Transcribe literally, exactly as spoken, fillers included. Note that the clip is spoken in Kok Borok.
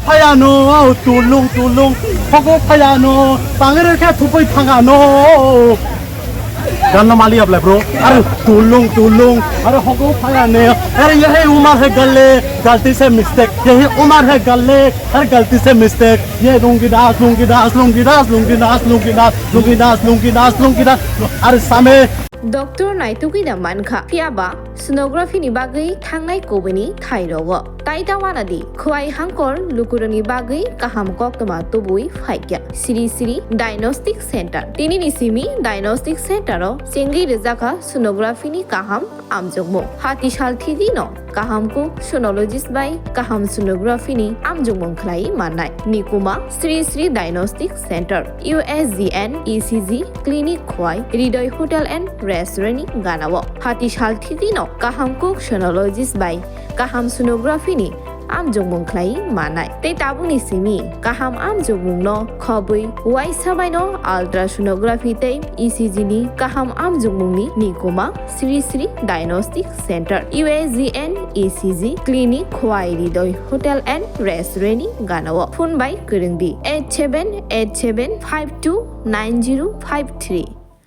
Phayano, tulung, tulung, hogo phayano, pangere khe thupui thangano. Ganno mali ablai bro. Are tulung, tulung, are hogo phayane. Are yehi umar hai galle, galti se mistake. Yehi umar hai galle, are galti se mistake. Ye lungi das, lungi das, lungi das, lungi das, lungi das, lungi das, lungi das, lungi das. Are same. Doctor naitugwi da mankha, phiya ba sonography ni bagwi thangnai kubuni thai rogo. Tai ta wana di, khwai hangkor lukurokni bagwi kaham koktwma tubui phaikya. Sri Sri Diagnostic Center. Tini ni simi Diagnostic Center o chengwi rwjakha sonography ni kaham amjokmung. Hati sal thidi no kaham kuk sonologist bai kaham sonography ni amjokmung khlai mannai. Nikuma Sri Sri Diagnostic Center, U S G N E C G clinic khwai Hridoy Hotel and Restaurant ni ganao. Hati sal thidi no kaham kuk sonologist bai kaham sonography ni amjokmung khlai mannai. Tei tabukni simi kaham amjokmung no khobwi uaisa bai no ultrasonography tei E C G ni kaham amjokmung ni nikuma Sri Sri Diagnostic Center, U S G N E C G clinic khwai Hridoy Hotel and Restaurant ni ganao. Phone bai kwrwng di eight seven eight seven five two nine zero five three.